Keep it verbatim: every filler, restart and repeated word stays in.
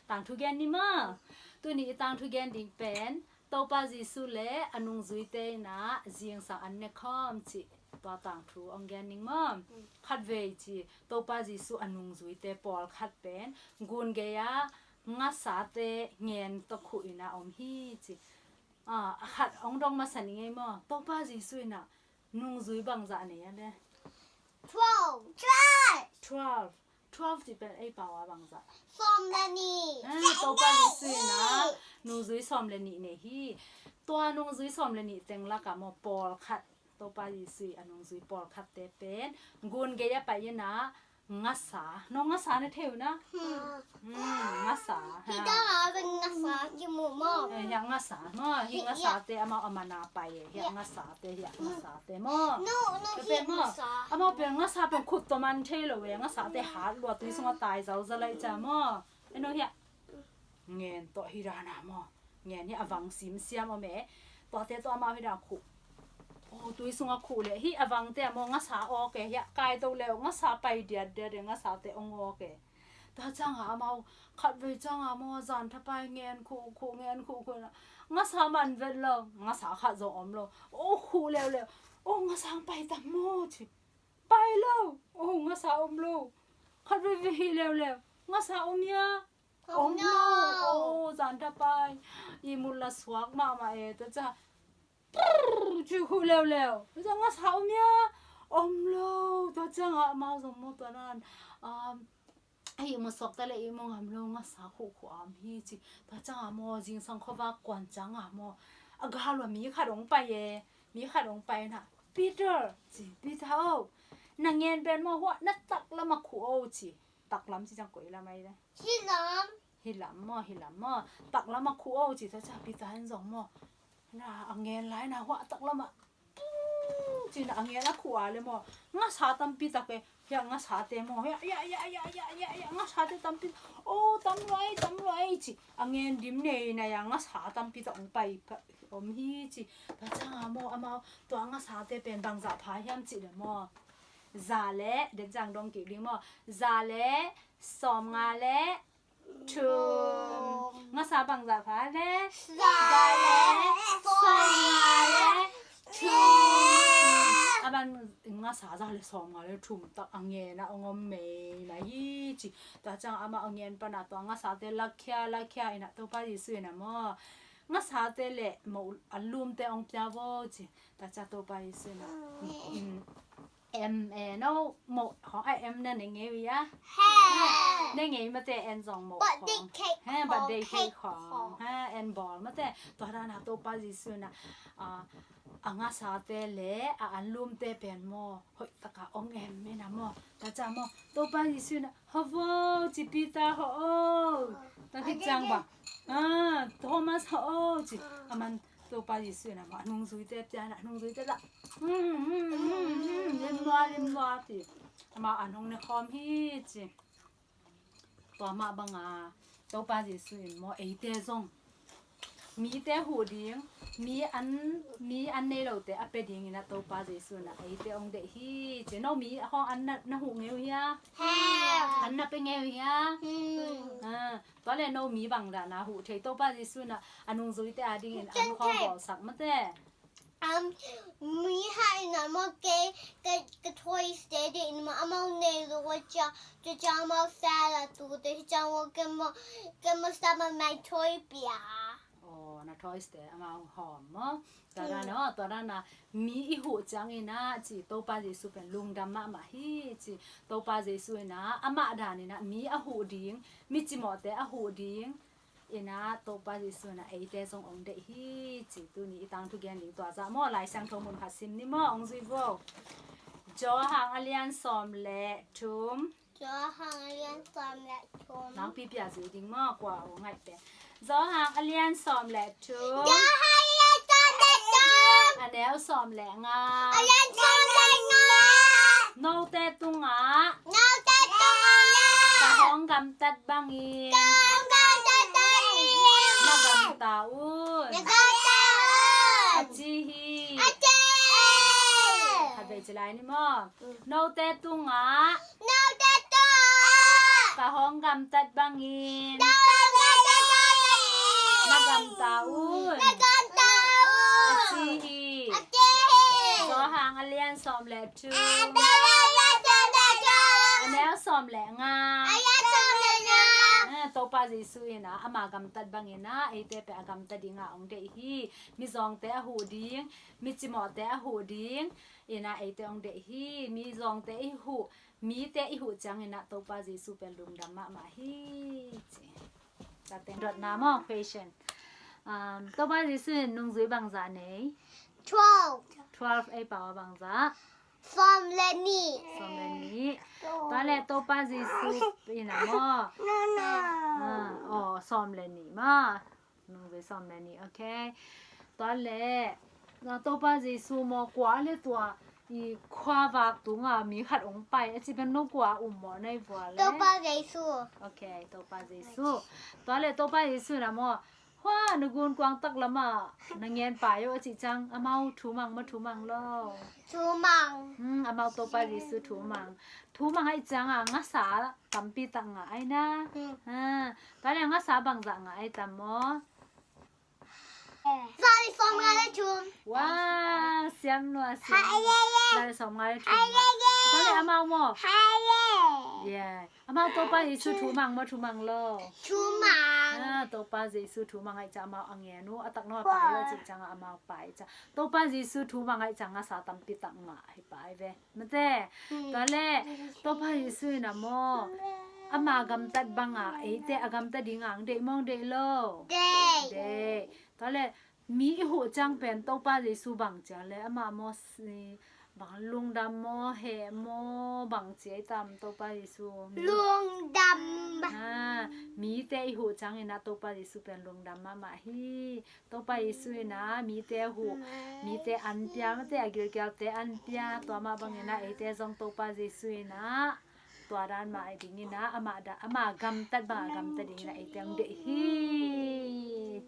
Tangthu gen ni maw. Tuni i tangthu gen ding pen Topa Jesu le a nungzuite in ah zingsang an ne khawm cih tua tangthu hong gen ning maw. Khatvei ci Topa Jesu a nungzuite pawlkhat pen gun gei-ah ngasate ngen tawh khuh in ah om hi ci. Ah, a khat hong dong masa ni ngei maw. Topa Jesu in ah nungzui bangzah nei a le? Twelve. Twelve. Twelve. Twelve ci pen ei pau ah bangzah? Sawm le nih. Ah, Topa Jesu in ah nungzui sawm le nih nei hi. Tua nungzui sawm le nih teng lakah maw pawlkhat, Topa Jesu i a nungzui pawlkhatte pen gun gei-ah pai in ah ngasa. Nong ngasa na thei uh na? Hmm. Hmm, ngasa. Hi ha. Dang a pen ngasa kimu maw. Eh, hiah ngasa maw. Hi, hi, ngasate amau a man a pai e. Hiah, hiah ngasate, hiah, hmm, ngasate maw. No, no, tua pen hiah maw, ngasa. Amau pen ngasa pen khut tawh man thei lo e. Ngasate hat lua tui sungah tai zauza lai cia maw. Eno hiah. Ngen tawh hi dan a maw. Ngen hi a vang simsiam om e. Tuate tawh amau hi dan khuh. Oh, tui sungah khuh leh hi a vangte a maw ngasa awk e. Hiah kai to leh ngasa pai diatdiat e, ngasate ong awk e. Tua ciangah amau khatvei ciangah maw zan thapai ngen khuh khuh, ngen khuh khuh. Ngasa man vet lo. Ngasa khat zong om lo. Oh, khuh leuleu. Oh, ngasa ang pai tam maw ci. Pai lo. Oh, ngasa om lo. Khatvei vei hi leuleu. Ngasa om hia? Om lo. Om lo. Oh, zan thapai. I mut la suak mahmah e. Tua ciang. Prrr, ci khuh leuleu. Tua ciang ngasa om hia? Om lo. Tua ciangah amau zong maw tua nan. Um, a ihmu suakta le ihmu ngam lo ngasa khuh khuh a om hi ci. Tua ciangah maw zingsang khuavak kuan ciangah maw a gal lua mi khat hong pai e. Mi khat hong pai na. Peter ci. Peter o. Na ngen pen maw huah na taklam ah khuh o ci. Taklam ci ciang koi lam ai le? Hi lam. Hi lam maw, hi lam maw. Taklam ah khuh o ci. Tua ciang Peter in zong maw na a ngen lai na huah taklam ah. Tung ci na a ngen a khuh a le maw. Ngasa tampi tak e. Hiah ngasate maw. Hiah, hiah, hiah, ngasate tampi. Oh, tam luai, tam luai ci. A ngen dim nei na hiah ngasa tampi tak hong pai om hi ci. Tua ciangah maw amau tua ngasate pen bangzah pha hiam cih le maw. Za le, den ciang dong kik ding maw. Za le, sawmnga le, thum. Ngasa bangzah pha le? Za le sawmnga le thum. A ban ngasa za le sawmnga le thum tak a ngen a ong om mei mai hi ci. Tua ciang amah a ngen pan a tua ngasate lakhia, lakhia in a Topa Jesu in a maw. Ngasate le moh a lumte ong pia vo ci. Tua ciang Topa Jesu in a, mm, Em, eh, no moh khawng a em na ne ngei uh hia? He. Ne ngei mate en zong moh khawng. Birthday cake khawng. He, birthday cake khawng. He, en bawl mate. Tua dan a Topa Jesu in a, a, a ngasate le a anlumte pen maw hoih taka ong em in a maw. Tua ciang maw Topa Jesu in a, "Hawh vo," ci, "Peter hawh o." Tua khit ciang bang, "Ah, Thomas hawh o," ci. A man Topa Jesu in a mah nungzuite pian a nungzuite lah, "Hmm, hmm, hmm, hmm, lim lua, lim lua," ci. Amah an hong ne khawm hi ci. Tua mah banga Topa Jesu in maw eite zong mite huh ding, mi an, mi an nei lote a pia dingin a Topa Jesu in a eite ong deih hi ci. No mi a khawng an na, na huh ngei uh hia? An na pia ngei uh hia? Ah, tua le no mi bang dan a huh thei? Topa Jesu in a a nungzuite a dingin an khawng bawlsak mate. Um, mi hai na maw kei, kei, kei toys te de in maw amau nei lo wa cia, cia cia amau sa la tu te cia maw kei maw, kei maw sa maw my toy pia. Oh, na toys te amau hawm maw. Tua dan a, tua dan a mi i huh ciangin a ci Topa Jesu pen lungdam mahmah hi ci. Topa Jesu in a amah dan in a mi a huh ding, mi cimawhte a huh ding in a Topa Jesu in a eite zong ong deih hi ci. Tuni i tangthu gen ding tua zah maw, Lai Siangtho mun khat sim ni maw, ong zui vo. Johan a lian sawm le thum. Johan a lian sawm le thum. Nang pipia zui ding maw, kua ong ngaih pen. Johan a lian sawm le thum. Johan a lian sawm le thum. A neu sawm le nga. A lian sawm le nga. Note tungah. Note tungah. Ka hong gamtat bangin. Ka hong gamtat bangin. Na gamta un. Na gamta un. A ci hi. A ci hi. Khatvei ci lai ni maw. Note tungah. Note tungah. Ka hong gamtat bangin. Ka hong Two. A neu sawm le nga. Ah, Topa Jesu in ah, ama gamtat bangin ah, eite pen a gamta dingah hong deih hi. Mizawngte a huh ding, micimawhte a huh ding in ah, eite hong deih hi. Mizawngte i huh, mite i huh ciangin ah, Topa Jesu pen lungdam mahmah hi, ci. Tua teng dotna maw, question. Um, Topa Jesu in nungzui bangzah nei? Twelve. Twelve ei pau a bangzah? Sawm le nih. Sawm le nih. Tua le Topa Jesu in ah maw? No, no. Ah, oh, sawm le nih maw. Nungzui sawm le nih, okay. Tua le, na Topa Jesu maw, kua le tua i khuavak tunga mi khat hong pai, a ci pen no kua um maw, na i vua le? Topa Jesu. Okay, Topa Jesu. Tua le Topa Jesu in ah maw, hua na gunkuang tak lamah na ngen pai o, a cih ciang amau thu mang maw, thu mang lo? Thu mang. Hmm, amau Topa Jesu thu mang. Thu mang ahih ciangah ngasa tampi tak ngah ai na. Hmm. Ha, tua le ngasa bangzah ngah ai tam maw? Za le sawm nga le thum. Wow, siam lua, siam lua. Hai, ye, ye. Za le sawm nga le thum. Hai, ye, ye. Tua le amau maw? Hai, ye. Yeah. Amau Topa Jesu thu mang maw, thu mang lo? Thu mang. Ah, Topa Jesu thu mang ahih ciang amau a ngen uh, a tak no a pai uh, a cih ciangah amau pai ciang. Topa Jesu thu mang ahih ciang ngasa tampi tak ngah hi pai ve. Mate, hmm, tua le, Topa Jesu in ah maw, ama gamtat bangah, eite a gamta dingah hong deih maw, hong deih lo? Deih. Deih. Tua le, mi i huh ciang pen Topa Jesu bang ci a le, ama maw, si, bang lungdam maw, heh maw, bang ci ai tam Topa Jesu? Lungdam. Ha, mite i huh ciangin ah Topa Jesu pen lungdam mahmah hi. Topa Jesu in ah mite huh, mite an pia, mite a gilkialte an pia, tua mah bangin ah eite zong Topa Jesu in ah tua dan mah dingin ah, amah da, ama gamtat bang a gamta dingin ah eite hong deih hi.